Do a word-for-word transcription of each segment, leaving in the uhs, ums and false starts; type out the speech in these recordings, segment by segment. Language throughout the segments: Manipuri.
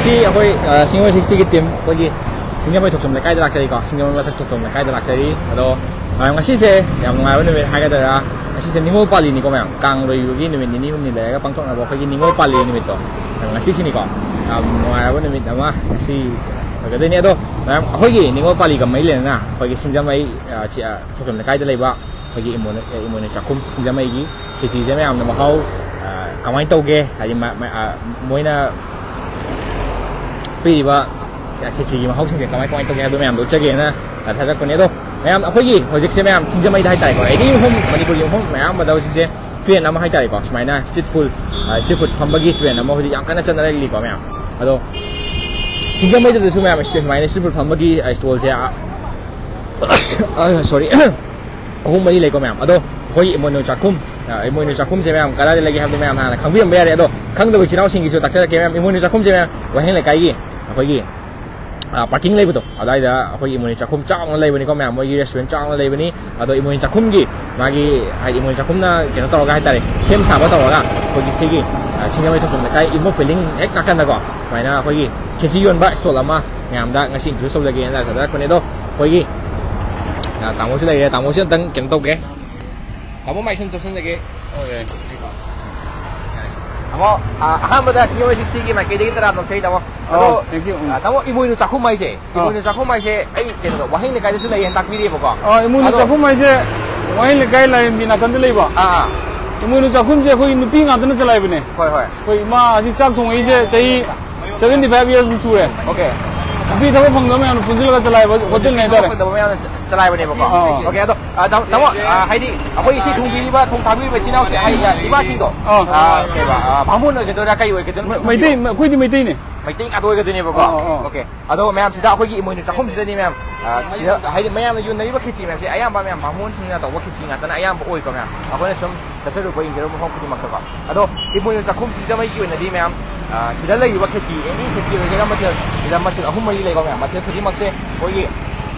ꯁꯤ ꯑꯩꯈꯣꯏ, ꯑ, ꯁꯤꯡꯖꯃꯩ ꯁꯤꯛꯁꯇꯤꯒꯤ ꯇꯤꯝ, ꯑꯩꯈꯣꯏꯒꯤ ꯁꯤꯡꯖꯃꯩ ꯊꯣꯛꯆꯣꯝ ꯂꯩꯀꯥꯏꯗ ꯂꯥꯛꯆꯔꯤꯀꯣ, ꯁꯤꯡꯖꯃꯩ ꯃꯊꯛ ꯊꯣꯛꯆꯣꯝ ꯂꯩꯀꯥꯏꯗ ꯂꯥꯛꯆꯔꯤ꯫ ꯑꯗꯣ, ꯑ, ꯉꯁꯤꯁꯦ ꯌꯥꯝ ꯅꯨꯡꯉꯥꯏꯕ ꯅꯨꯃꯤꯠ ꯍꯥꯏꯒꯗ꯭ꯔꯥ, ꯉꯁꯤꯁꯦ ꯅꯤꯉꯣꯜ ꯄꯥꯜꯂꯤꯅꯤꯀꯣ ꯃꯌꯥꯝ, ꯀꯥꯡ ꯂꯣꯏꯕꯒꯤ ꯅꯨꯃꯤꯠ ꯅꯤꯅꯤ ꯍꯨꯝꯅꯤ ꯂꯩꯔꯒ ꯄꯥꯡꯊꯣꯛꯅꯕ ꯑꯩꯈꯣꯏꯒꯤ ꯅꯤꯉꯣꯜ ꯄꯥꯜꯂꯤ ꯅꯨꯃꯤꯠꯇꯣ, ꯑ, ꯉꯁꯤꯁꯤꯅꯤꯀꯣ꯫ ꯌꯥꯝ ꯅꯨꯡꯉꯥꯏꯔꯕ ꯅꯨꯃꯤꯠ ꯑꯃ ꯉꯁꯤ ꯑꯣꯏꯒꯗꯣꯏꯅꯤ꯫ ꯑꯗꯣ, ꯃꯌꯥꯝ, ꯑꯩꯈꯣꯏꯒꯤ ꯅꯤꯉꯣꯜ ꯄꯥꯜꯂꯤꯒ ꯃꯔꯤ ꯂꯩꯅꯅ ꯑꯩꯈꯣꯏꯒꯤ ꯁꯤꯡꯖꯃꯩ, ꯑ, ꯆꯤ-, ꯑ, ꯊꯣꯛꯆꯣꯝ ꯂꯩꯀꯥꯏꯗ ꯂꯩꯕ ꯑꯩꯈꯣꯏꯒꯤ ꯏꯃꯣꯏꯅꯨ, ꯑꯦ, ꯏꯃꯣꯏꯅꯨ ꯆꯥꯛꯈꯨꯝ ꯁꯤꯡꯖꯃꯩꯒꯤ ꯈꯦꯆꯤꯁꯦ ꯃꯌꯥꯝꯅ ꯃꯍꯥꯎ, ꯑ, ꯀꯃꯥꯏꯅ ꯇꯧꯒꯦ? ꯍꯥꯏꯗꯤ ꯃ-, ꯃ-, ꯑ, ꯃꯣꯏꯅ ꯄꯤꯔꯤꯕ ꯈꯦꯆꯤꯒꯤ ꯃꯍꯥꯎꯁꯤꯡꯁꯦ ꯀꯃꯥꯏ, ꯀꯃꯥꯏꯅ ꯇꯧꯒꯦ ꯍꯥꯏꯕꯗꯣ ꯃꯌꯥꯝꯗꯣ ꯎꯠꯆꯒꯦꯅ, ꯑ, ꯊꯥꯖꯔꯛꯄꯅꯦ꯫ ꯑꯗꯣ ꯃꯌꯥꯝ, ꯑꯩꯈꯣꯏꯒꯤ ꯍꯧꯖꯤꯛꯁꯦ ꯃꯌꯥꯝ ꯁꯤꯡꯖꯃꯩꯗ ꯍꯥꯏꯇꯥꯔꯦꯀꯣ, ꯑꯦꯅꯤ ꯃꯐꯝ, ꯃꯅꯤꯄꯨꯔꯒꯤ ꯃꯐꯝ ꯃꯌꯥꯝ ꯑꯃꯗ ꯍꯧꯖꯤꯛꯁꯦ ꯇ꯭ꯔꯦꯟ ꯑꯃ ꯍꯥꯏꯇꯥꯔꯦꯀꯣ, ꯁꯨꯃꯥꯏꯅ ꯁ꯭ꯇ꯭ꯔꯤꯠ ꯐꯨꯗ, ꯑ, ꯁ꯭ꯇ꯭ꯔꯤꯠ ꯐꯨꯗ ꯐꯝꯕꯒꯤ ꯇ꯭ꯔꯦꯟ ꯑꯃ ꯍꯧꯖꯤꯛ ꯌꯥꯝ ꯀꯟꯅ ꯆꯠꯅꯔꯛꯂꯤꯀꯣ ꯃꯌꯥꯝ꯫ ꯑꯗꯣ ꯁꯤꯡꯖꯃꯩꯗꯁꯨ ꯃꯌꯥꯝ ꯁꯨꯃꯥꯏꯅ ꯁ꯭ꯇ꯭ꯔꯤꯠ ꯐꯨꯗ ꯐꯝꯕꯒꯤ, ꯑ, ꯁ꯭ꯇꯣꯜꯁꯦ, ꯑ, ꯑ, ꯁꯣꯔꯤ, ꯑꯍꯨꯝ ꯃꯔꯤ ꯂꯩꯀꯣ ꯃꯌꯥꯝ꯫ ꯑꯗꯣ ꯑꯩꯈꯣꯏꯒꯤ ꯏꯃꯣꯏꯅꯨ ꯆꯥꯛꯈꯨꯝ, ꯑ, ꯏꯃꯣꯏꯅꯨ ꯆꯥꯛꯈꯨꯝꯁꯦ ꯃꯌꯥꯝ ꯀꯗꯥꯏꯗ ꯂꯩꯒꯦ ꯍꯥꯏꯕꯗꯣ ꯃꯌꯥꯝ ꯍꯥꯟꯅ ꯈꯪꯕꯤꯔꯝꯕ ꯌꯥꯔꯦ꯫ ꯑꯗꯣ ꯈꯪꯗꯕ ꯏꯆꯤꯟ ꯏꯅꯥꯎꯁꯤꯡꯒꯤꯁꯨ ꯇꯥꯛꯆꯔꯛꯀꯦ ꯃꯌꯥꯝ꯫ ꯏꯃꯣꯏꯅꯨ ꯆꯥꯛꯈꯨꯝꯁꯦ ꯃꯌꯥꯝ ꯋꯥꯍꯦꯡ ꯂꯩꯀꯥꯏꯒꯤ ꯑꯩꯈꯣꯏꯒꯤ, ꯑ, ꯄꯥꯔꯀꯤꯡ ꯂꯩꯕꯗꯣ, ꯑꯗꯨꯋꯥꯏꯗ ꯑꯩꯈꯣꯏꯒꯤ ꯏꯃꯣꯏꯅꯨ ꯆꯥꯛꯈꯨꯝ ꯆꯥꯎꯅ ꯂꯩꯕꯅꯤꯀꯣ ꯃꯌꯥꯝ, ꯃꯣꯏꯒꯤ ꯔꯦꯁꯇꯨꯔꯦꯟ ꯆꯥꯎꯅ ꯂꯩꯕꯅꯤ꯫ ꯑꯗꯣ ꯏꯃꯣꯏꯅꯨ ꯆꯥꯛꯈꯨꯝꯒꯤ ꯃꯥꯒꯤ, ꯍꯥꯏꯗꯤ ꯏꯃꯣꯏꯅꯨ ꯆꯥꯛꯈꯨꯝꯅ ꯀꯩꯅꯣ ꯇꯧꯔꯒ ꯍꯥꯏꯇꯥꯔꯦ, ꯁꯦꯝ ꯁꯥꯕ ꯇꯧꯔꯒ ꯑꯩꯈꯣꯏꯒꯤ ꯁꯤꯒꯤ, ꯑ, ꯁꯤꯡꯖꯃꯩ ꯊꯣꯛꯆꯣꯝ ꯂꯩꯀꯥꯏ ꯏꯃꯣ ꯐꯤꯂꯤꯡ ꯍꯦꯛ ꯅꯥꯀꯟꯗꯀꯣ ꯁꯨꯃꯥꯏꯅ ꯑꯩꯈꯣꯏꯒꯤ ꯈꯦꯆꯤ ꯌꯣꯟꯕ ꯁ꯭ꯇꯣꯜ ꯑꯃ ꯃꯌꯥꯝꯗ ꯉꯁꯤ ꯏꯟꯇ꯭ꯔꯣꯗ꯭ꯌꯨꯁ ꯇꯧꯖꯒꯦꯅ ꯊꯥꯖꯔꯛꯄꯅꯦ꯫ ꯑꯗꯣ ꯑꯩꯈꯣꯏꯒꯤ, ꯑ, ꯇꯥꯃꯣꯁꯨ ꯂꯩꯔꯦ, ꯇꯥꯃꯣꯁꯨ ꯑꯝꯇꯪ ꯀꯩꯅꯣ ꯇꯧꯒꯦ꯫ ꯇꯥꯃꯣ ꯃꯥꯏꯛꯁꯨ ꯑꯝꯇ ꯆꯞꯁꯤꯟꯖꯒꯦ꯫ ꯑꯣ, ꯌꯥꯏ꯫ ꯇꯥꯃꯣ, ꯑ, ꯑꯍꯥꯟꯕꯗ ꯁꯤꯡꯖꯃꯩ ꯁꯤꯛꯁꯇꯤꯒꯤ ꯃꯥꯏꯀꯩꯗꯒꯤ ꯇꯔꯥꯝꯅ ꯑꯣꯛꯆꯔꯤ, ꯇꯥꯃꯣ꯫ ꯑꯗꯣ, ꯑꯣ, thank you, ꯎꯝ꯫ ꯑ, ꯇꯥꯃꯣ, ꯏꯃꯣꯏꯅꯨ ꯆꯥꯛꯈꯨꯝ ꯍꯥꯏꯁꯦ, ꯑꯥ꯫ ꯏꯃꯣꯏꯅꯨ ꯆꯥꯛꯈꯨꯝ ꯍꯥꯏꯁꯦ ꯑꯩ ꯀꯩꯅꯣꯗ, ꯋꯥꯍꯦꯡ ꯂꯩꯀꯥꯏꯗꯁꯨ ꯂꯩꯌꯦꯅ ꯇꯥꯛꯄꯤꯔꯤꯑꯕꯀꯣ꯫ ꯑꯥ, ꯏꯃꯣꯏꯅꯨ ꯑꯗꯣ ꯆꯥꯛꯈꯨꯝ ꯍꯥꯏꯁꯦ ꯋꯥꯍꯦꯡ ꯂꯩꯀꯥꯏ ꯂꯥꯏꯔꯦꯝꯕꯤ ꯅꯥꯀꯟꯗ ꯂꯩꯕ꯫ ꯑꯥ, ꯑꯥ꯫ ꯏꯃꯣꯏꯅꯨ ꯆꯥꯛꯈꯨꯝꯁꯦ ꯑꯩꯈꯣꯏ ꯅꯨꯄꯤ ꯉꯥꯛꯇꯅ ꯆꯂꯥꯏꯕꯅꯦ꯫ ꯍꯣꯏ, ꯍꯣꯏ꯫ ꯑꯩꯈꯣꯏ ꯏꯃꯥ ꯑꯁꯤ ꯆꯥꯛ ꯊꯣꯡꯉꯛꯏꯁꯦ ꯆꯍꯤ seventy five years ꯃꯨꯛ ꯁꯨꯔꯦ꯫ ꯑꯣꯀꯦ꯫ ꯅꯨꯄꯤ ꯊꯕꯛ ꯐꯪꯗꯕ ꯃꯌꯥꯝꯅ ꯄꯨꯟꯁꯤꯜꯂꯒ ꯆꯂꯥꯏꯕ ꯍꯣꯇꯦꯜꯅꯦ ꯍꯥꯏꯇꯥꯔꯦ꯫ ꯊꯕꯛ ꯐꯪꯗꯕ ꯃꯌꯥꯝꯅ ꯆ-, ꯆꯂꯥꯏꯕꯅꯦꯕꯀꯣ꯫ ꯑꯥ꯫ ꯑꯣꯀꯦ, ꯑꯗꯣ, ꯑ, ꯇꯥ-, ꯇꯥꯃꯣ, ꯑ, ꯍꯥꯏꯗꯤ ꯑꯩꯈꯣꯏ ꯁꯤ ꯊꯣꯡꯕꯤꯔꯤꯕ, ꯊꯣꯡ ꯊꯥꯛꯄꯤꯔꯤꯕ ꯏꯆꯤꯟ ꯏꯅꯥꯎꯁꯦ, ꯍꯥꯏꯗꯤ, ꯑ, ꯏꯃꯥꯁꯤꯡꯗꯣ, ꯑꯥ꯫ ꯑ, ꯀꯩꯕ, ꯑ, ꯕꯥꯃꯣꯟ ꯑꯣꯏꯒꯗꯣꯏꯔꯥ, ꯀꯩ ꯑꯣꯏꯒꯗꯣꯏꯅꯣ? ꯃ-, ꯃꯩꯇꯩ, ꯃ-, ꯑꯩꯈꯣꯏꯗꯤ ꯃꯩꯇꯩꯅꯦ꯫ ꯃꯩꯇꯩ ꯉꯥꯛꯇ ꯑꯣꯏꯒꯗꯣꯏꯅꯦꯕꯀꯣ꯫ ꯑꯥ, ꯑꯥ꯫ ꯑꯣꯀꯦ꯫ ꯑꯗꯣ ꯃꯌꯥꯝ ꯁꯤꯗ ꯑꯩꯈꯣꯏꯒꯤ ꯏꯃꯣꯏꯅꯨ ꯆꯥꯛꯈꯨꯝꯁꯤꯗꯗꯤ ꯃꯌꯥꯝ, ꯑ, ꯁꯤꯗ ꯍꯥꯏꯗꯤ ꯃꯌꯥꯝꯅ ꯌꯣꯟꯅꯔꯤꯕ ꯈꯦꯆꯤ ꯃꯌꯥꯝꯁꯦ ꯑꯌꯥꯝꯕ ꯃꯌꯥꯝ ꯕꯥꯃꯣꯟꯁꯤꯡꯅ ꯇꯧꯕ ꯈꯦꯆꯤ ꯉꯥꯛꯇꯅ ꯑꯌꯥꯝꯕ ꯑꯣꯏꯀꯣ ꯃꯌꯥꯝ꯫ ꯑꯩꯈꯣꯏꯅ ꯁꯨꯝ ꯆꯠꯆꯔꯨꯕ ꯌꯦꯡꯖꯔꯨꯕ ꯃꯐꯝ ꯈꯨꯗꯤꯡꯃꯛꯇꯀꯣ꯫ ꯑꯗꯣ ꯏꯃꯣꯏꯅꯨ ꯆꯥꯛꯈꯨꯝ ꯁꯤꯡꯖꯃꯩꯒꯤ ꯑꯣꯏꯅꯗꯤ ꯃꯌꯥꯝ, ꯑ, ꯁꯤꯗ ꯂꯩꯔꯤꯕ ꯈꯦꯆꯤ, ꯑꯦꯅꯤ ꯈꯦꯆꯤ ꯑꯣꯏꯒꯦꯔꯥ ꯃꯊꯦꯜ, ꯁꯤꯗ ꯃꯊꯦꯜ ꯑꯍꯨꯝ ꯃꯔꯤ ꯂꯩꯀꯣ ꯃꯌꯥꯝ꯫ ꯃꯊꯦꯜ ꯈꯨꯗꯤꯡꯃꯛꯁꯦ ꯑꯩꯈꯣꯏꯒꯤ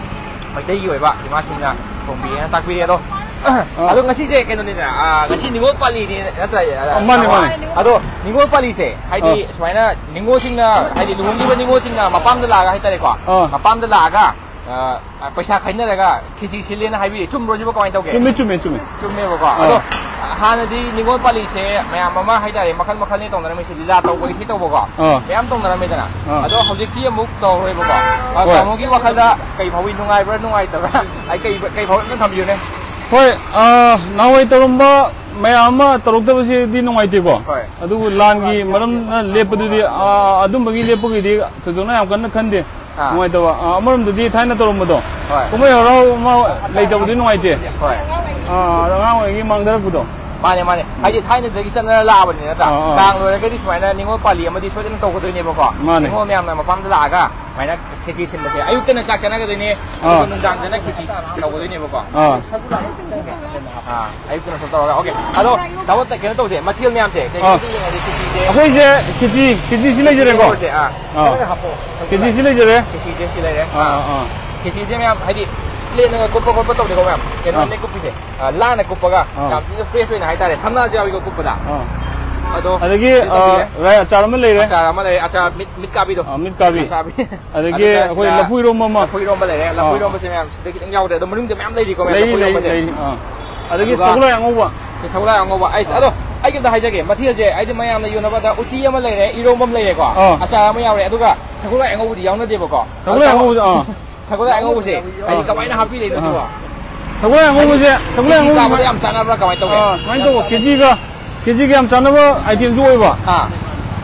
ꯃꯩꯇꯩꯒꯤ ꯑꯣꯏꯕ ꯏꯃꯥꯁꯤꯡꯅ ꯊꯣꯡꯕꯤꯑꯅ ꯇꯥꯛꯄꯤꯔꯤ꯫ ꯑꯗꯣ ꯑꯗꯣ ꯉꯁꯤꯁꯦ ꯀꯩꯅꯣꯅꯤꯗꯅ, ꯑꯥ, ꯉꯁꯤ ꯅꯤꯉꯣꯜ ꯄꯥꯜꯂꯤꯅꯤ ꯅꯠꯇ꯭ꯔꯥ? ꯑꯥ, ꯃꯥꯅꯦ, ꯃꯥꯅꯦ꯫ ꯑꯗꯣ ꯅꯤꯉꯣꯜ ꯄꯥꯜꯂꯤꯁꯦ, ꯍꯥꯏꯗꯤ, ꯑꯥ, ꯁꯨꯃꯥꯏꯅ ꯅꯤꯉꯣꯜꯁꯤꯡꯅ, ꯍꯥꯏꯗꯤ ꯂꯨꯍꯣꯡꯈꯤꯕ ꯅꯤꯉꯣꯜꯁꯤꯡꯅ ꯃꯄꯥꯝꯗ ꯂꯥꯛꯑꯒ ꯍꯥꯏꯇꯥꯔꯦꯀꯣ, ꯑꯥ, ꯃꯄꯥꯝꯗ ꯂꯥꯛꯑꯒ, ꯑꯥ, ꯄꯩꯁꯥ ꯈꯥꯏꯅꯔꯒ ꯈꯦꯆꯤ ꯁꯤꯜꯂꯦꯅ ꯍꯥꯏꯕꯤꯔꯦ꯫ ꯆꯨꯝꯕ꯭ꯔꯣ ꯁꯤꯕꯣ? ꯀꯃꯥꯏꯅ ꯇꯧꯒꯦ? ꯆꯨꯝꯃꯦ, ꯆꯨꯝꯃꯦ, ꯆꯨꯝꯃꯦ꯫ ꯆꯨꯝꯃꯦꯕꯀꯣ꯫ ꯑꯥ꯫ ꯑꯗꯣ ꯍꯥꯟꯅꯗꯤ ꯅꯤꯉꯣꯜ ꯄꯥꯜꯂꯤꯁꯦ ꯃꯌꯥꯝ ꯑꯃ ꯍꯥꯏꯇꯥꯔꯦ, ꯃꯈꯜ ꯃꯈꯜꯅꯦ ꯇꯧꯅꯔꯝꯃꯤꯁꯦ, ꯂꯤꯂꯥ ꯇꯧꯕ, ꯏꯁꯩ ꯇꯧꯕꯀꯣ, ꯑꯥ, ꯃꯌꯥꯝ ꯇꯧꯅꯔꯝꯃꯤꯗꯅ꯫ ꯑꯥ꯫ ꯑꯗꯣ ꯍꯧꯖꯤꯛꯇꯤ ꯑꯃꯨꯛ ꯇꯧꯔꯣꯏꯕꯀꯣ꯫ ꯑ, ꯍꯣꯏ꯫ ꯇꯥꯃꯣꯒꯤ ꯋꯥꯈꯜꯗ ꯀꯩ ꯐꯥꯎꯏ, ꯅꯨꯡꯉꯥꯏꯕ꯭ꯔꯥ ꯅꯨꯡꯉꯥꯏꯇꯕ꯭ꯔꯥ? ꯑꯩ ꯀꯩ, ꯀꯩ ꯐꯥꯎꯏ ꯑꯝꯇ ꯊꯝꯕꯤꯌꯨꯅꯦ꯫ ꯍꯣꯏ, ꯑ, ꯅꯍꯥꯟꯋꯥꯏ ꯇꯧꯔꯝꯕ ꯃꯌꯥꯝ ꯑꯃ ꯇꯧꯔꯛꯇꯕꯁꯤꯗꯤ ꯅꯨꯡꯉꯥꯏꯇꯦꯀꯣ꯫ ꯍꯣꯏ꯫ ꯑꯗꯨꯕꯨ ꯂꯥꯟꯒꯤ ꯃꯔꯝꯅ ꯂꯦꯞꯄꯗꯨꯗꯤ, ꯑ, ꯑꯗꯨꯝꯕꯒꯤ ꯂꯦꯞꯄꯒꯤꯗꯤ ꯊꯣꯏꯗꯣꯛꯅ ꯌꯥꯝ ꯀꯟꯅ ꯈꯟꯗꯦ꯫ ꯑꯥ꯫ ꯅꯨꯡꯉꯥꯏꯇꯕ꯫ ꯑ, ꯑꯃꯔꯣꯝꯗꯗꯤ ꯊꯥꯏꯅ ꯇꯧꯔꯝꯕꯗꯣ, ꯍꯣꯏ꯫ ꯀꯨꯝꯍꯩ ꯍꯔꯥꯎ ꯑꯃ ꯂꯩꯇꯕꯗꯤ ꯅꯨꯡꯉꯥꯏꯇꯦ꯫ ꯍꯣꯏ꯫ ꯑ, ꯑꯉꯥꯡ ꯑꯣꯏꯔꯤꯉꯩꯒꯤ ꯃꯥꯡꯊꯔꯛꯄꯗꯣ꯫ ꯃꯥꯅꯦ, ꯃꯥꯅꯦ꯫ ꯍꯥꯏꯗꯤ ꯊꯥꯏꯅꯗꯒꯤ ꯆꯠꯅꯔ ꯂꯥꯛꯑꯕꯅꯤ ꯅꯠꯇ꯭ꯔꯥ? ꯑꯥ, ꯑꯥ꯫ ꯀꯥꯡ ꯂꯣꯏꯔꯒꯗꯤ ꯁꯨꯃꯥꯏꯅ ꯅꯤꯉꯣꯜ ꯄꯥꯜꯂꯤ ꯑꯃꯗꯤ ꯁꯣꯏꯗꯅ ꯇꯧꯒꯗꯣꯏꯅꯦꯕꯀꯣ꯫ ꯃꯥꯅꯦ꯫ ꯅꯤꯉꯣꯜ ꯃꯌꯥꯝꯅ ꯃꯄꯥꯝꯗ ꯂꯥꯛꯑꯒ ꯁꯨꯃꯥꯏꯅ ꯈꯦꯆꯤ ꯁꯤꯟꯕꯁꯦ꯫ ꯑꯌꯨꯛꯇꯅ ꯆꯥꯛ ꯆꯥꯅꯒꯗꯣꯏꯅꯦ, ꯑꯗꯨꯒ ꯑꯥ, ꯅꯨꯡꯗꯥꯡꯗꯅ ꯈꯦꯆꯤ ꯇꯧꯒꯗꯣꯏꯅꯦꯕꯀꯣ꯫ ꯑꯥ꯫ ꯑꯥ, ꯑꯌꯨꯛꯇꯅ ꯁꯨꯝ ꯇꯧꯔꯒ, okay꯫ ꯑꯗꯣ ꯇꯥꯃꯣ, ꯀꯩꯅꯣ ꯇꯧꯁꯦ, ꯃꯊꯦꯜ ꯃꯌꯥꯝꯁꯦ ꯀꯩ ꯑꯥ, ꯀꯩ ꯂꯩꯒꯦ? ꯈꯦꯆꯤꯁꯦ꯫ ꯑꯩꯈꯣꯏꯁꯦ ꯈꯦꯆꯤ, ꯈꯦꯆꯤꯁꯤ ꯂꯩꯖꯔꯦꯀꯣ꯫ ꯈꯦꯆꯤꯁꯦ, ꯑꯥ꯫ ꯑꯥ꯫ ꯈꯦꯆꯤꯁꯤ ꯂꯩꯖꯔꯦ꯫ ꯈꯦꯆꯤꯁꯦ ꯁꯤ ꯂꯩꯔꯦ꯫ ꯑꯥ, ꯑꯥ, ꯑꯥ꯫ ꯈꯦꯆꯤꯁꯦ ꯃꯌꯥꯝ ꯍꯥꯏꯗꯤ ꯄ꯭ꯂꯦꯠꯅꯒ ꯀꯨꯞꯄ ꯈꯣꯠꯄ ꯇꯧꯗꯦꯀꯣ ꯃꯌꯥꯝ? ꯑꯥ꯫ ꯀꯩꯅꯣꯅꯦ ꯀꯨꯞꯄꯤꯁꯦ꯫ ꯑꯥ, ꯂꯥꯅ ꯀꯨꯞꯄꯒ ꯑꯥ, ꯌꯥꯝ ꯊꯤꯅ fresh ꯑꯣꯏꯅ ꯍꯥꯏꯇꯥꯔꯦ꯫ ꯊꯝꯅꯥꯁꯨ ꯌꯥꯎꯏꯀꯣ ꯀꯨꯞꯄꯗ꯫ ꯑꯥ꯫ ꯑꯗꯣ ꯑꯗꯒꯤ, ꯁꯤꯗ ꯑꯥ, ꯇꯧꯕꯤꯔꯦ꯫ ꯔꯥꯏ ꯑꯆꯥꯔ ꯑꯃ ꯂꯩꯔꯦ꯫ ꯑꯆꯥꯔ ꯑꯃ ꯂꯩꯔꯦ꯫ ꯑꯆꯥꯔ ꯃꯤꯠ, ꯃꯤꯠ ꯀꯥꯕꯤꯗꯣ꯫ ꯑꯥ, ꯃꯤꯠ ꯀꯥꯕꯤ꯫ ꯑꯆꯥꯔ ꯃꯤꯠ꯫ ꯑꯗꯒꯤ ꯑꯗꯨꯒ ꯑꯩꯈꯣꯏ ꯁꯤꯗ ꯂꯐꯨ ꯏꯔꯣꯝꯕ ꯑꯃ꯫ ꯂꯐꯨ ꯏꯔꯣꯝꯕ ꯂꯩꯔꯦ꯫ ꯂꯐꯨ ꯑꯥ, ꯏꯔꯣꯝꯕꯁꯦ ꯃꯌꯥꯝ ꯁꯤꯗ ꯈꯤꯇꯪ ꯌꯥꯎꯗ꯭ꯔꯦ꯫ ꯑꯗꯣ ꯃꯅꯨꯡꯗ ꯃꯌꯥꯝ ꯂꯩꯔꯤꯀꯣ ꯃꯌꯥꯝ ꯂꯩꯔꯤ, ꯂꯐꯨ ꯂꯩꯔꯤ, ꯏꯔꯣꯝꯕꯁꯦ꯫ ꯂꯩꯔꯤ꯫ ꯑꯥ꯫ ꯑꯗꯒꯤ ꯑꯗꯨꯒ ꯁꯒꯣꯜꯍꯋꯥꯏ ꯑꯉꯧꯕ꯫ ꯁꯒꯣꯜꯍꯋꯥꯏ ꯑꯉꯧꯕ꯫ ꯑꯩꯁ, ꯑꯥ, ꯑꯗꯣ ꯑꯩ ꯀꯩꯝꯇ ꯍꯥꯏꯖꯒꯦ꯫ ꯃꯊꯦꯜꯁꯦ ꯍꯥꯏꯗꯤ ꯃꯌꯥꯝꯅ ꯌꯣꯟꯅꯕꯗ ꯎꯇꯤ ꯑꯃ ꯂꯩꯔꯦ, ꯏꯔꯣꯝꯕ ꯑꯃ ꯂꯩꯔꯦꯀꯣ꯫ ꯑꯥ꯫ ꯑꯆꯥꯔ ꯑꯃ ꯌꯥꯎꯔꯦ꯫ ꯑꯗꯨꯒ ꯁꯒꯣꯜꯍꯋꯥꯏ ꯑꯉꯧꯕꯗꯤ ꯌꯥꯎꯅꯗꯦꯕꯀꯣ꯫ ꯁꯒꯣꯜꯍꯋꯥꯏ ꯑꯗꯣ ꯑꯉꯧꯕꯁꯦ, ꯑꯥ꯫ ꯁꯒꯣꯜꯍꯋꯥꯏ ꯑꯉꯧꯕꯁꯦ ꯍꯥꯏꯗꯤ ꯑꯥ, ꯀꯃꯥꯏꯅ ꯍꯥꯞꯄꯤꯔꯛꯏꯅꯣ ꯁꯤꯕꯣ? ꯁꯒꯣꯜꯍꯋꯥꯏ ꯑꯉꯧꯕꯁꯦ, ꯁꯒꯣꯜꯍꯋꯥꯏ ꯀꯦꯖꯤ ꯑꯉꯧꯕꯁꯦ ꯆꯥꯕꯗ ꯌꯥꯝ ꯆꯥꯟꯅꯕ꯭ꯔꯥ ꯀꯃꯥꯏꯅ ꯇꯧꯒꯦ? ꯑꯥ, ꯁꯨꯃꯥꯏꯅ ꯇꯧꯕ, ꯀꯦꯖꯤꯒ, ꯀꯦꯖꯤꯒ ꯌꯥꯝ ꯆꯥꯟꯅꯕ item ꯁꯨ ꯑꯣꯏꯕ꯫ ꯑꯥ꯫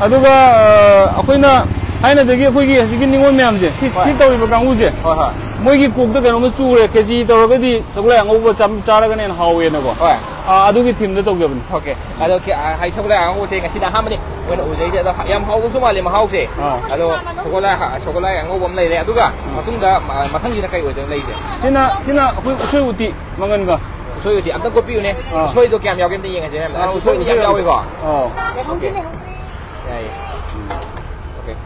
ꯑꯗꯨꯒ, ꯑ, ꯑꯩꯈꯣꯏꯅ ꯊꯥꯏꯅꯗꯒꯤ ꯑꯩꯈꯣꯏꯒꯤ ꯍꯧꯖꯤꯛꯀꯤ ꯅꯤꯉꯣꯜ ꯃꯌꯥꯝꯁꯦ, ꯁꯤ, ꯁꯤ ꯍꯣꯏ꯫ ꯇꯧꯔꯤꯕ ꯀꯥꯡꯕꯨꯁꯦ, ꯍꯣꯏ, ꯍꯣꯏ꯫ ꯃꯣꯏꯒꯤ ꯀꯣꯛꯇ ꯀꯩꯅꯣꯝꯃ ꯆꯨꯔꯦ, ꯀꯦꯖꯤ ꯇꯧꯔꯒꯗꯤ ꯁꯒꯣꯜꯍꯋꯥꯏ ꯑꯉꯧꯕ ꯆꯥꯝ-, ꯆꯥꯔꯒꯅ ꯍꯦꯟꯅ ꯍꯥꯎꯋꯦꯅꯀꯣ꯫ ꯍꯣꯏ꯫ ꯑꯥ, ꯑꯗꯨꯒꯤ theme ꯗ ꯇꯧꯖꯕꯅꯤ꯫ Okay꯫ ꯑꯗꯣ ꯀꯦ-, ꯑ, ꯍꯥꯏ, ꯁꯒꯣꯜꯍꯋꯥꯏ ꯑꯉꯧꯕꯁꯦ ꯉꯁꯤꯅ ꯑꯍꯥꯟꯕꯅꯤ ꯑꯩꯈꯣꯏꯅ ꯎꯖꯩꯁꯦ꯫ ꯑꯗꯣ ꯌꯥꯝ ꯍꯥꯎꯗꯧꯁꯨ ꯃꯥꯜꯂꯦ ꯃꯍꯥꯎꯁꯦ꯫ ꯑꯥ꯫ ꯑꯗꯣ ꯁꯒꯣꯜꯍꯋꯥꯏ ꯍ-, ꯁꯒꯣꯜꯍꯋꯥꯏ ꯑꯉꯧꯕ ꯑꯃ ꯂꯩꯔꯦ꯫ ꯑꯗꯨꯒ ꯑꯥ, ꯃꯇꯨꯡꯗ, ꯑ, ꯃꯊꯪꯁꯤꯅ ꯀꯩ ꯑꯣꯏꯗꯣꯏꯅꯣ ꯂꯩꯔꯤꯁꯦ? ꯁꯤꯅ, ꯁꯤꯅ ꯑꯩꯈꯣꯏ ꯎꯁꯣꯏ ꯎꯇꯤ ꯃꯪꯒꯟꯒ꯫ ꯎꯁꯣꯏ ꯎꯇꯤ ꯑꯝꯇ ꯀꯣꯠꯄꯤꯌꯨꯅꯦ꯫ ꯑꯥ꯫ ꯎꯁꯣꯏꯗꯣ ꯀꯌꯥꯝ ꯌꯥꯎꯒꯦ ꯑꯝꯇ ꯌꯦꯡꯉꯁꯦ ꯃꯌꯥꯝ꯫ ꯑꯥ, ꯑꯁ, ꯎꯁꯣꯏ ꯎꯁꯣꯏꯗꯤ ꯌꯥꯝ ꯎꯇꯤ꯫ ꯌꯥꯎꯏꯀꯣ꯫ ꯑꯥ꯫ Okay꯫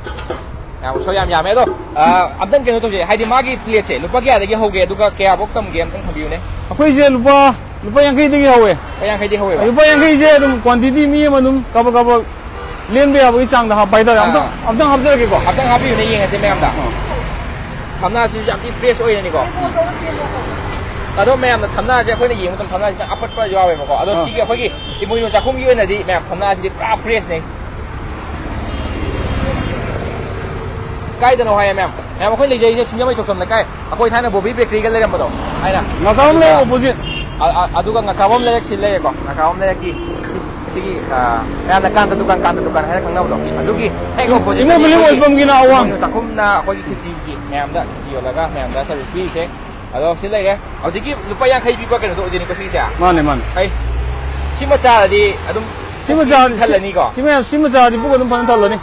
ꯌꯥꯝ, ꯎꯁꯣꯏ ꯌꯥꯝ ꯌꯥꯝꯃꯦ꯫ ꯑꯗꯣ, ꯑ, ꯑꯝꯇꯪ ꯀꯩꯅꯣ ꯇꯧꯁꯦ, ꯍꯥꯏꯗꯤ ꯃꯥꯒꯤ plate ꯁꯦ ꯂꯨꯄꯥ ꯀꯌꯥꯗꯒꯤ ꯍꯧꯒꯦ, ꯑꯗꯨꯒ ꯀꯌꯥꯐꯧ ꯇꯝꯒꯦ ꯑꯝꯇꯪ ꯊꯝꯕꯤꯌꯨꯅꯦ꯫ ꯑꯩꯈꯣꯏꯁꯦ ꯂꯨꯄꯥ ꯂꯨꯄꯥ ꯌꯥꯡꯈꯩꯗꯒꯤ ꯍꯧꯋꯦ꯫ ꯂꯨꯄꯥ ꯌꯥꯡꯈꯩꯗꯒꯤ ꯍꯧꯋꯦꯕ? ꯂꯨꯄꯥ ꯌꯥꯡꯈꯩꯁꯦ ꯑꯗꯨꯝ quantity ꯃꯤ ꯑꯃ ꯑꯗꯨꯝ ꯀꯕꯛ ꯀꯕꯛ ꯂꯦꯟꯕ ꯌꯥꯕꯒꯤ ꯆꯥꯡꯗ ꯍꯥꯞꯄ ꯍꯥꯏꯇꯥꯔꯦ꯫ ꯑꯥ꯫ ꯑꯝꯇꯪ, ꯑꯝꯇꯪ ꯍꯥꯞꯆꯔꯛꯀꯦꯀꯣ꯫ ꯑꯝꯇꯪ ꯍꯥꯞꯄꯤꯌꯨꯅꯦ, ꯌꯦꯡꯉꯁꯦ ꯃꯌꯥꯝꯗ꯫ ꯑꯥ꯫ ꯊꯝꯅꯥꯁꯤꯁꯨ ꯌꯥꯝ ꯊꯤ fresh ꯑꯣꯏꯔꯅꯤꯀꯣ꯫ ꯑꯗꯣ ꯃꯌꯥꯝꯅ ꯊꯝꯅꯥꯁꯦ ꯑꯩꯈꯣꯏꯅ ꯌꯦꯡꯕ ꯃꯇꯝꯗ ꯊꯝꯅꯥꯁꯤꯗ ꯑꯄꯠꯄ ꯌꯥꯎꯋꯦꯕꯀꯣ꯫ ꯑꯗꯣ ꯑꯥ꯫ ꯁꯤꯒꯤ ꯑꯩꯈꯣꯏꯒꯤ ꯏꯃꯣꯏꯅꯨ ꯆꯥꯛꯈꯨꯝꯒꯤ ꯑꯣꯏꯅꯗꯤ ꯃꯌꯥꯝ ꯊꯝꯅꯥꯁꯤꯗꯤ ꯄꯨꯔꯥ freshꯅꯦ꯫ ꯀꯥꯏꯗꯅꯣ ꯍꯥꯏꯌꯦ ꯃꯌꯥꯝ? ꯃꯌꯥꯝ ꯑꯩꯈꯣꯏ ꯂꯩꯖꯔꯤꯁꯦ ꯁꯤꯡꯖꯃꯩ ꯊꯣꯛꯆꯝ ꯂꯩꯀꯥꯏ꯫ ꯑꯩꯈꯣꯏ ꯊꯥꯏꯅ ꯕꯣꯕꯤ ꯕꯦꯀꯔꯤꯒ ꯂꯩꯔꯝꯕꯗꯣ ꯍꯥꯏꯅ꯫ ꯉꯥꯀꯥꯕꯝ ꯂꯩꯔꯛ opposite꯫ ꯑ-, ꯑ-, ꯑꯗꯨꯒ ꯉꯥꯀꯥꯕꯝ ꯂꯩꯔꯛꯁꯤ ꯂꯩꯔꯦꯀꯣ꯫ ꯉꯥꯀꯥꯕꯝ ꯂꯩꯔꯛꯀꯤ ꯁꯤ-, ꯁꯤꯒꯤ, ꯑ, ꯃꯌꯥꯝꯅ ꯀꯥꯟꯗ ꯗꯨꯀꯥꯟ, ꯀꯥꯟꯗ ꯗꯨꯀꯥꯟ ꯍꯥꯏꯅ ꯈꯪꯅꯕꯗꯣ꯫ ꯑꯗꯨꯒꯤ ꯍꯦꯛ ꯏꯃꯣ-, opposite ꯏꯃꯣ ꯕꯤꯂꯤꯡ ꯑꯩꯈꯣꯏꯒꯤ ꯑꯣꯏꯜ ꯄꯝꯒꯤꯅ ꯑꯋꯥꯡ꯫ ꯏꯃꯣꯏꯅꯨ ꯆꯥꯛꯈꯨꯝꯅ ꯑꯩꯈꯣꯏꯒꯤ ꯈꯦꯆꯤꯒꯤ ꯃꯌꯥꯝꯗ ꯈꯦꯆꯤ ꯌꯣꯜꯂꯒ ꯃꯌꯥꯝꯗ service ꯄꯤꯔꯤꯁꯦ꯫ ꯑꯗꯣ ꯁꯤ ꯂꯩꯔꯦ꯫ ꯍꯧꯖꯤꯛꯀꯤ ꯂꯨꯄꯥ ꯌꯥꯡꯈꯩ ꯄꯤꯕ ꯀꯩꯅꯣꯗꯣ ꯑꯣꯏꯗꯣꯏꯅꯤꯀꯣ ꯁꯤꯒꯤꯁꯦ? ꯃꯥꯅꯦ, ꯃꯥꯅꯦ꯫ ꯑꯩꯁ, ꯁꯤꯃ ꯆꯥꯔꯗꯤ ꯑꯗꯨꯝ ꯁꯤꯃ ꯆꯥꯔꯗꯤ ꯄꯨꯛ ꯊꯜꯂꯅꯤꯀꯣ? ꯁꯤ-, ꯁꯤ ꯃꯌꯥꯝ, ꯁꯤꯃ ꯆꯥꯔꯗꯤ ꯄꯨꯛ ꯑꯗꯨꯝ ꯐꯖꯅ ꯊꯜꯂꯅꯤ꯫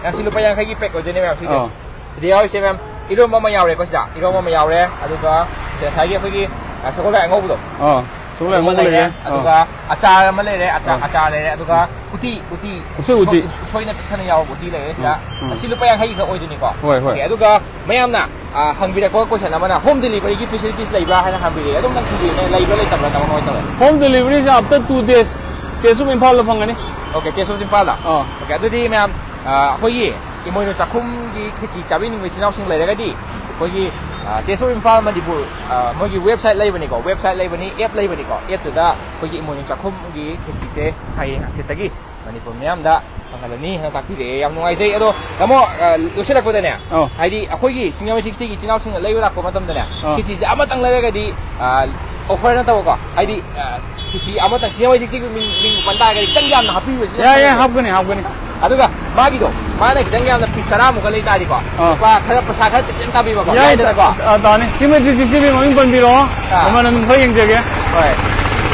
ꯃꯌꯥꯝ ꯁꯤ ꯂꯨꯄꯥ ꯌꯥꯡꯈꯩꯒꯤ pack ꯑꯣꯏꯗꯣꯏꯅꯦ ꯃꯌꯥꯝ ꯁꯤꯁꯦ꯫ ꯑꯥ꯫ ꯁꯤꯗ ꯌꯥꯎꯔꯤꯁꯦ ꯃꯌꯥꯝ, ꯏꯔꯣꯝꯕ ꯑꯃ ꯌꯥꯎꯔꯦꯀꯣ ꯁꯤꯗ꯫ ꯏꯔꯣꯝꯕ ꯑꯃ ꯌꯥꯎꯔꯦ, ꯑꯗꯨꯒ ꯁꯤꯗ ꯉꯁꯥꯏꯒꯤ ꯑꯩꯈꯣꯏꯒꯤ, ꯑ, ꯁꯒꯣꯜ ꯍꯋꯥꯏ ꯑꯉꯧꯕꯗꯣ꯫ ꯑꯥ, ꯁꯒꯣꯜ ꯍꯋꯥꯏ ꯑꯗꯨꯃ ꯑꯉꯧꯕ ꯂꯩꯔꯦ, ꯂꯩꯔꯦ꯫ ꯑꯥ꯫ ꯑꯗꯨꯒ ꯑꯆꯥꯔ ꯑꯃ ꯂꯩꯔꯦ, ꯑꯆꯥ-, ꯑꯥ꯫ ꯑꯆꯥꯔ ꯂꯩꯔꯦ, ꯑꯗꯨꯒ ꯎꯇꯤ, ꯎꯇꯤ, ꯎꯁꯣꯏ ꯎꯇꯤ꯫ ꯎꯁꯣꯏ-, ꯎꯁꯣꯏꯅ ꯄꯤꯛ ꯊꯟꯅ ꯌꯥꯎꯕ ꯎꯇꯤ ꯂꯩꯔꯦ ꯁꯤꯗ꯫ ꯎꯝ, ꯎꯝ꯫ ꯑꯁꯤ ꯂꯨꯄꯥ ꯌꯥꯡꯈꯩꯒꯤ ꯈꯛ ꯑꯣꯏꯗꯣꯏꯅꯤꯀꯣ꯫ ꯍꯣꯏ, ꯍꯣꯏ꯫ ꯑꯣꯀꯦ, ꯑꯗꯨꯒ ꯃꯌꯥꯝꯅ, ꯑ, ꯍꯪꯕꯤꯔꯛꯄ question ꯑꯃꯅ, home deliveryꯒꯤ facilities ꯂꯩꯕ꯭ꯔꯥ ꯍꯥꯏꯅ ꯍꯪꯕꯤꯔꯛꯑꯦ꯫ ꯑꯗꯨꯝꯇꯪ ꯊꯝꯕꯤꯌꯨꯅꯦ, ꯂꯩꯕ꯭ꯔꯥ ꯂꯩꯇꯕ꯭ꯔꯥ, ꯀꯃꯥꯏ ꯀꯃꯥꯏ ꯇꯧꯋꯦ? Home deliveryꯁꯦ after two days, Taste of Imphalꯗ ꯐꯪꯒꯅꯤ꯫ ꯑꯣꯀꯦ, Taste of Imphalꯗ? ꯑꯥ꯫ ꯑꯣꯀꯦ, ꯑꯗꯨꯗꯤ ꯃꯌꯥꯝ, ꯑ, ꯑꯩꯈꯣꯏꯒꯤ ꯏꯃꯣꯏꯅꯨ ꯆꯥꯛꯈꯨꯝꯒꯤ ꯈꯦꯆꯤ ꯆꯥꯕꯤꯅꯤꯡꯕ ꯏꯆꯤꯟ ꯏꯅꯥꯎꯁꯤꯡ ꯂꯩꯔꯒꯗꯤ, ꯑꯩꯈꯣꯏꯒꯤ, ꯑ, Taste of Imphal ꯃꯅꯤꯄꯨꯔ, ꯑ, ꯃꯣꯏꯒꯤ website ꯂꯩꯕꯅꯤꯀꯣ, website ꯂꯩꯕꯅꯤ, app ꯂꯩꯕꯅꯤꯀꯣ, appꯇꯨꯗ ꯑꯩꯈꯣꯏꯒꯤ ꯏꯃꯣꯏꯅꯨ ꯆꯥꯛꯈꯨꯝꯒꯤ ꯈꯦꯆꯤꯁꯦ ꯍꯌꯦꯡ ꯍꯪꯆꯤꯠꯇꯒꯤ ꯃꯅꯤꯄꯨꯔ ꯃꯤꯌꯥꯝꯗ ꯐꯪꯍꯜꯂꯅꯤ ꯍꯥꯏꯅ ꯇꯥꯛꯄꯤꯔꯛꯑꯦ꯫ ꯌꯥꯝ ꯅꯨꯡꯉꯥꯏꯖꯩ꯫ ꯑꯗꯣ ꯇꯥꯃꯣ, ꯑ, ꯂꯣꯏꯁꯤꯜꯂꯛꯄꯗꯅꯦ, ꯑꯧ꯫ ꯍꯥꯏꯗꯤ ꯑꯩꯈꯣꯏꯒꯤ ꯁꯤꯡꯖꯃꯩ sixtyꯒꯤ ꯏꯆꯤꯟ ꯏꯅꯥꯎꯁꯤꯡꯅ ꯂꯩꯕ ꯂꯥꯛꯄ ꯃꯇꯝꯗꯅꯦ, ꯑꯧ꯫ ꯈꯦꯆꯤꯁꯦ ꯑꯃꯇꯪ ꯂꯩꯔꯒꯗꯤ, ꯑ, offer ꯅꯠꯇꯕꯀꯣ, ꯍꯥꯏꯗꯤ, ꯑ, ꯈꯦꯆꯤ ꯑꯃꯇꯪ ꯁꯤꯡꯖꯃꯩ sixtyꯒꯤ ꯃꯤꯡ, ꯃꯤꯡ ꯄꯟ ꯇꯥꯔꯒꯗꯤ ꯈꯤꯇꯪ ꯌꯥꯝꯅ ꯍꯥꯞꯄꯤꯕꯁꯤꯅ ꯌꯥꯏ, ꯌꯥꯏ, ꯐꯩꯌꯦꯕ꯫ ꯍꯥꯞꯀꯅꯤ, ꯍꯥꯞꯀꯅꯤ꯫ ꯑꯗꯨꯒ ꯃꯥꯒꯤꯗꯣ, ꯃꯥꯅ ꯈꯤꯇꯪ ꯌꯥꯝꯅ piece ꯇꯔꯥꯃꯨꯛꯀ ꯂꯩ ꯇꯥꯔꯗꯤꯀꯣ, ꯑꯥ꯫ ꯂꯨꯄꯥ ꯈꯔ, ꯄꯩꯁꯥ ꯈꯔ ꯈꯤꯇꯪ ꯇꯥꯕꯤꯕꯀꯣ, ꯌꯥꯏ, ꯌꯥꯏꯗꯅꯀꯣ? ꯇꯥ-, ꯇꯥꯅꯤ꯫ ꯁꯤꯃ three sixty ꯃꯃꯤꯡ ꯄꯟꯕꯤꯔꯛꯑꯣ꯫ ꯑꯥ꯫ ꯃꯃꯜ ꯑꯗꯨꯝ ꯈꯔ ꯌꯦꯡꯖꯒꯦ꯫ ꯍꯣꯏ꯫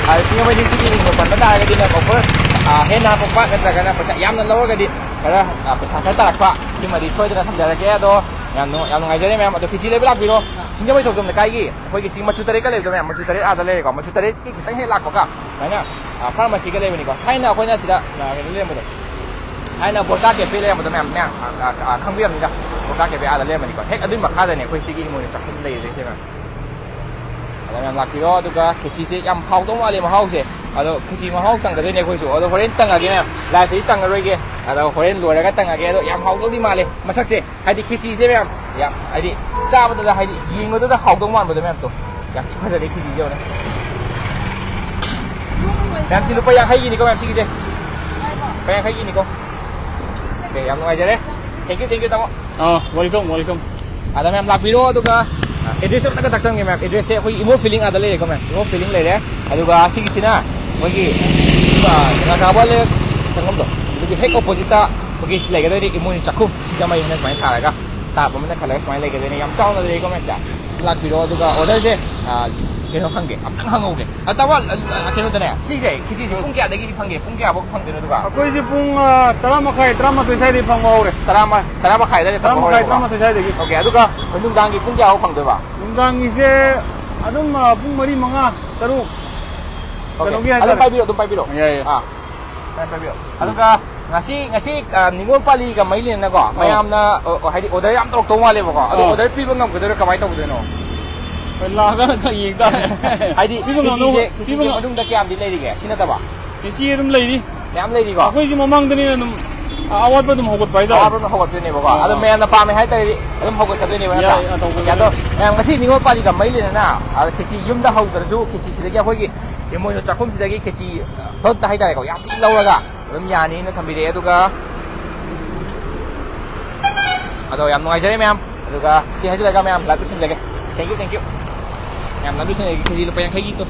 ꯑ, ꯁꯤꯡꯖꯃꯩ sixtyꯒꯤ ꯃꯤꯡꯗꯣ ꯄꯟꯕ ꯇꯥꯔꯒꯗꯤ ꯃꯌꯥꯝ offer, ꯑ, ꯍꯦꯟꯅ ꯍꯥꯞꯄꯛꯄ ꯅꯠꯇ꯭ꯔꯒꯅ ꯄꯩꯁꯥ ꯌꯥꯝꯅ ꯂꯧꯔꯒꯗꯤ ꯈꯔ, ꯑ, ꯄꯩꯁꯥ ꯈꯔ ꯇꯥꯔꯛꯄ, ꯁꯤꯃꯗꯤ ꯁꯣꯏꯗꯅ ꯊꯝꯖꯔꯒꯦ꯫ ꯑꯗꯣ ꯌꯥꯝ ꯅꯨꯡ-, ꯌꯥꯝ ꯅꯨꯡꯉꯥꯏꯖꯔꯦ ꯃꯌꯥꯝ꯫ ꯑꯗꯣ ꯈꯦꯆꯤ ꯂꯩꯕ ꯂꯥꯛꯄꯤꯔꯣ꯫ ꯁꯤꯡꯖꯃꯩ ꯊꯣꯛꯆꯣꯝ ꯂꯩꯀꯥꯏꯒꯤ ꯑꯩꯈꯣꯏꯒꯤ ꯁꯤ ꯃꯆꯨ ꯇꯔꯦꯠꯀ ꯂꯩꯕꯗꯣ ꯃꯌꯥꯝ, ꯃꯆꯨ ꯇꯔꯦꯠ ꯑꯥꯗ ꯂꯩꯔꯦꯀꯣ꯫ ꯃꯆꯨ ꯇꯔꯦꯠꯀꯤ ꯈꯤꯇꯪ ꯍꯦꯛ ꯂꯥꯛꯄꯒ ꯁꯨꯃꯥꯏꯅ, ꯑ, pharmacyꯒ ꯂꯩꯕꯅꯤꯀꯣ꯫ ꯊꯥꯏꯅ ꯑꯩꯈꯣꯏꯅ ꯁꯤꯗ, ꯑ, ꯀꯩꯅꯣ ꯂꯩꯔꯝꯕꯗꯣ, ꯊꯥꯏꯅ ꯕꯣꯗꯀꯥ cafe ꯂꯩꯔꯝꯕꯗꯣ ꯃꯌꯥꯝ, ꯃꯌꯥꯝ, ꯑ, ꯑ, ꯑ, ꯈꯪꯕꯤꯔꯝꯅꯤꯗ꯫ ꯕꯣꯗꯀꯥ cafe ꯑꯥꯗ ꯂꯩꯔꯝꯕꯅꯤꯀꯣ꯫ ꯍꯦꯛ ꯑꯗꯨꯒꯤ ꯃꯈꯥꯗꯅꯦ ꯑꯩꯈꯣꯏ ꯁꯤꯒꯤ ꯏꯃꯣꯏꯅꯨ ꯆꯥꯛꯈꯨꯝ ꯂꯩꯔꯤꯁꯦ ꯃꯌꯥꯝ꯫ ꯑꯗꯣ ꯃꯌꯥꯝ ꯂꯥꯛꯄꯤꯔꯣ, ꯑꯗꯨꯒ ꯈꯦꯆꯤꯁꯦ ꯌꯥꯝ ꯍꯥꯎꯗꯧ ꯃꯥꯜꯂꯦ ꯃꯍꯥꯎꯁꯦ꯫ ꯑꯗꯣ ꯈꯦꯆꯤ ꯃꯍꯥꯎ ꯇꯪꯒꯗꯣꯏꯅꯦ ꯑꯩꯈꯣꯏꯁꯨ꯫ ꯑꯗꯣ ꯍꯣꯔꯦꯟ ꯇꯪꯉꯒꯦ ꯃꯌꯥꯝ, ꯂꯥꯏꯐꯇꯗꯤ ꯇꯪꯉꯔꯣꯏꯒꯦ꯫ ꯑꯗꯣ ꯍꯣꯔꯦꯟ ꯂꯣꯏꯔꯒ ꯇꯪꯉꯒꯦ꯫ ꯑꯗꯣ ꯌꯥꯝ ꯍꯥꯎꯗꯧꯗꯤ ꯃꯥꯜꯂꯦ ꯃꯁꯛꯁꯦ꯫ ꯍꯥꯏꯗꯤ ꯈꯦꯆꯤꯁꯦ ꯃꯌꯥꯝ, ꯌꯥꯝ ꯍꯥꯏꯗꯤ ꯆꯥꯕꯗꯨꯗ, ꯍꯥꯏꯗꯤ ꯌꯦꯡꯕꯗꯨꯗ ꯍꯥꯎꯗꯧ ꯃꯥꯟꯕꯗꯣ ꯃꯌꯥꯝꯗꯣ꯫ ꯌꯥꯝ ꯊꯤ ꯐꯖꯔꯦ ꯈꯦꯆꯤꯁꯦ ꯌꯦꯡꯉꯨꯅꯦ꯫ ꯃꯌꯥꯝ ꯁꯤ ꯂꯨꯄꯥ ꯌꯥꯡꯈꯩꯒꯤꯅꯤꯀꯣ ꯃꯌꯥꯝ ꯁꯤꯒꯤꯁꯦ꯫ ꯂꯨꯄꯥ ꯌꯥꯡꯈꯩꯒꯤꯅꯤꯀꯣ꯫ ꯑꯣꯀꯦ, ꯌꯥꯝ ꯅꯨꯡꯉꯥꯏꯖꯔꯦ꯫ Thank you, thank you, ꯇꯥꯃꯣ꯫ ꯑꯥ, welcome, welcome꯫ ꯑꯗ ꯃꯌꯥꯝ ꯂꯥꯛꯄꯤꯔꯣ, ꯑꯗꯨꯒ ꯑꯦꯗ꯭ꯔꯦꯁ ꯑꯝꯇꯒ ꯇꯥꯛꯆꯔꯝꯒꯦ ꯃꯌꯥꯝ꯫ ꯑꯦꯗ꯭ꯔꯦꯁꯁꯦ ꯑꯩꯈꯣꯏ ꯏꯃꯣ ꯐꯤꯂꯤꯡ ꯑꯥꯗ ꯂꯩꯔꯦꯀꯣ ꯃꯌꯥꯝ, ꯏꯃꯣ ꯐꯤꯂꯤꯡ ꯂꯩꯔꯦ꯫ ꯑꯗꯨꯒ ꯁꯤꯒꯤꯁꯤꯅ ꯑꯩꯈꯣꯏꯒꯤ, ꯑ, ꯔꯥꯙꯥꯕ ꯂꯩꯔꯛ ꯁꯪꯒꯝꯗꯣ, ꯑꯗꯨꯒꯤ ꯍꯦꯛ ꯑꯣꯄꯣꯖꯤꯠꯇ ꯑꯩꯈꯣꯏꯒꯤ ꯁꯤ ꯂꯩꯒꯗꯣꯏꯅꯤ, ꯏꯃꯣꯏꯅꯨ ꯆꯥꯛꯈꯨꯝ, ꯁꯤꯡꯖꯃꯩ ꯍꯥꯏꯅ ꯁꯨꯃꯥꯏꯅ ꯊꯥꯔꯒ ꯇꯥꯞ ꯑꯃꯅ ꯈꯜꯂꯒ ꯁꯨꯃꯥꯏꯅ ꯂꯩꯒꯗꯣꯏꯅꯦ꯫ ꯌꯥꯝ ꯆꯥꯎꯅ ꯂꯩꯔꯦꯀꯣ ꯃꯌꯥꯝꯁꯦ꯫ ꯂꯥꯛꯄꯤꯔꯣ, ꯑꯗꯨꯒ ꯑꯣꯔꯗꯔꯁꯦ, ꯑ, ꯀꯩꯅꯣ ꯍꯪꯒꯦ, ꯑꯝꯇꯪ ꯍꯪꯍꯧꯒꯦ꯫ ꯑ, ꯇꯥꯃꯣ, ꯑ, ꯑ, ꯀꯩꯅꯣꯗꯅꯦ, ꯁꯤꯁꯦ ꯈꯦꯆꯤꯁꯦ ꯄꯨꯡ ꯀꯌꯥꯗꯒꯤꯗꯤ ꯐꯪꯒꯦ? ꯄꯨꯡ ꯀꯌꯥꯐꯧ ꯐꯪꯗꯣꯏꯅꯣ ꯑꯗꯨꯒ? ꯑꯩꯈꯣꯏꯁꯦ ꯄꯨꯡ, ꯑ, ꯇꯔꯥ ꯃꯈꯥꯏ, ꯇꯔꯥꯃꯥꯊꯣꯏ ꯁ꯭ꯋꯥꯏꯗꯒꯤ ꯐꯪꯕ ꯍꯧꯔꯦ꯫ ꯇꯔꯥ ꯃ-, ꯇꯔꯥ ꯃꯈꯥꯏ ꯑꯗꯥꯏꯗ ꯇꯔꯥ ꯐꯪꯕ ꯃꯈꯥꯏ, ꯍꯧꯔꯦꯕꯀꯣ? ꯇꯔꯥꯃꯥꯊꯣꯏ ꯁ꯭ꯋꯥꯏꯗꯒꯤ꯫ ꯑꯣꯀꯦ, ꯑꯗꯨꯒ ꯅꯨꯡꯗꯥꯡꯒꯤ ꯄꯨꯡ ꯀꯌꯥꯐꯥꯎ ꯐꯪꯗꯣꯏꯕ? ꯅꯨꯡꯗꯥꯡꯒꯤꯁꯦ ꯑꯗꯨꯝ, ꯑ, ꯄꯨꯡ ꯃꯔꯤ, ꯃꯉꯥ, ꯇꯔꯨꯛ꯫ ꯑꯣꯀꯦ꯫ ꯀꯩꯅꯣꯒꯤ ꯑꯗꯨꯝ ꯍꯥꯏꯇꯥꯔꯦ꯫ ꯄꯥꯏꯕꯤꯔꯣ, ꯑꯗꯨꯝ ꯄꯥꯏꯕꯤꯔꯣ꯫ ꯌꯥꯏ, ꯌꯥꯏ꯫ ꯑꯥ, ꯄꯥꯏꯕꯤꯔꯣ꯫ ꯑꯗꯨꯒ ꯉꯁꯤ, ꯉꯁꯤ, ꯑ, ꯅꯤꯉꯣꯜ ꯄꯥꯜꯂꯤꯒ ꯃꯔꯤ ꯂꯩꯅꯅꯀꯣ, ꯑꯧ꯫ ꯃꯌꯥꯝꯅ, ꯑ, ꯑ, ꯍꯥꯏꯗꯤ ꯑꯣꯔꯗꯔ ꯌꯥꯝ ꯇꯧꯔꯛꯇꯧ ꯃꯥꯜꯂꯦꯕꯀꯣ꯫ ꯑꯗꯣ ꯑꯧ꯫ ꯑꯣꯔꯗꯔ ꯄꯤꯕ ꯉꯝꯒꯗꯣꯏꯔꯣ, ꯀꯃꯥꯏꯅ ꯇꯧꯗꯣꯏꯅꯣ? ꯍꯣꯏ, ꯂꯥꯛꯑꯒ ꯈꯔ ꯌꯦꯡ ꯇꯥꯔꯦ꯫ ꯍꯥꯏꯗꯤ ꯄꯤꯕ ꯉꯝꯅꯕ, ꯈꯦꯆꯤꯁꯦ, ꯄꯤꯕ ꯈꯦꯆꯤꯁꯦ ꯉꯝ- ꯃꯅꯨꯡꯗ ꯀꯌꯥꯝꯗꯤ ꯂꯩꯔꯤꯒꯦ, ꯁꯤ ꯅꯠꯇꯕ? ꯈꯦꯆꯤ ꯑꯗꯨꯝ ꯂꯩꯔꯤ꯫ ꯃꯌꯥꯝ ꯂꯩꯔꯤꯀꯣ? ꯑꯩꯈꯣꯏꯁꯨ ꯃꯃꯥꯡꯗꯅꯤꯅ ꯑꯗꯨꯝ ꯑ-, ꯑꯋꯥꯠꯄ ꯑꯗꯨꯝ ꯍꯧꯒꯠꯄ ꯍꯥꯏꯇꯥꯔꯦ꯫ ꯑꯋꯥꯠꯄ ꯑꯗꯨꯝ ꯍꯧꯒꯠꯇꯣꯏꯅꯦꯕꯀꯣ꯫ ꯑꯥ, ꯑꯗꯣ ꯑꯥ꯫ ꯃꯌꯥꯝꯅ ꯄꯥꯝꯃꯦ ꯍꯥꯏꯇꯥꯔꯗꯤ ꯑꯗꯨꯝ ꯍꯧꯒꯠꯀꯗꯣꯏꯅꯦꯕ, ꯅꯠꯇ꯭ꯔꯥ? ꯌꯥꯏ, ꯑꯥ, ꯇꯧꯒꯗꯣꯏꯅꯦ꯫ ꯑꯗꯣ ꯃꯌꯥꯝ ꯉꯁꯤ ꯅꯤꯉꯣꯜ ꯄꯥꯜꯂꯤꯒ ꯃꯔꯤ ꯂꯩꯅꯅ, ꯑ, ꯈꯦꯆꯤ ꯌꯨꯝꯗ ꯍꯧꯗ꯭ꯔꯁꯨ ꯈꯦꯆꯤ ꯁꯤꯗꯒꯤ ꯑꯩꯈꯣꯏꯒꯤ ꯏꯃꯣꯏꯅꯨ ꯆꯥꯛꯈꯨꯝꯁꯤꯗꯒꯤ ꯈꯦꯆꯤ, ꯑ, ꯚꯛꯇ ꯍꯥꯏꯇꯥꯔꯦꯀꯣ, ꯌꯥꯝ ꯊꯤꯅ ꯂꯧꯔꯒ ꯑꯗꯨꯝ ꯌꯥꯅꯤꯅ ꯊꯝꯕꯤꯔꯛꯑꯦ꯫ ꯑꯗꯨꯒ ꯑꯗꯣ ꯌꯥꯝ ꯅꯨꯡꯉꯥꯏꯖꯔꯦ ꯃꯌꯥꯝ꯫ ꯑꯗꯨꯒ ꯁꯤ ꯍꯥꯏꯖꯤꯜꯂꯒ ꯃꯌꯥꯝ ꯂꯥꯏꯚ ꯂꯣꯏꯁꯤꯟꯖꯒꯦ꯫ Thank you, thank you꯫ ꯃꯌꯥꯝ ꯂꯥꯏꯚ ꯂꯣꯏꯁꯤꯟꯖꯒꯦ꯫ ꯈꯦꯆꯤ ꯂꯨꯄꯥ ꯌꯥꯡꯈꯩꯒꯤ ꯇꯣ꯫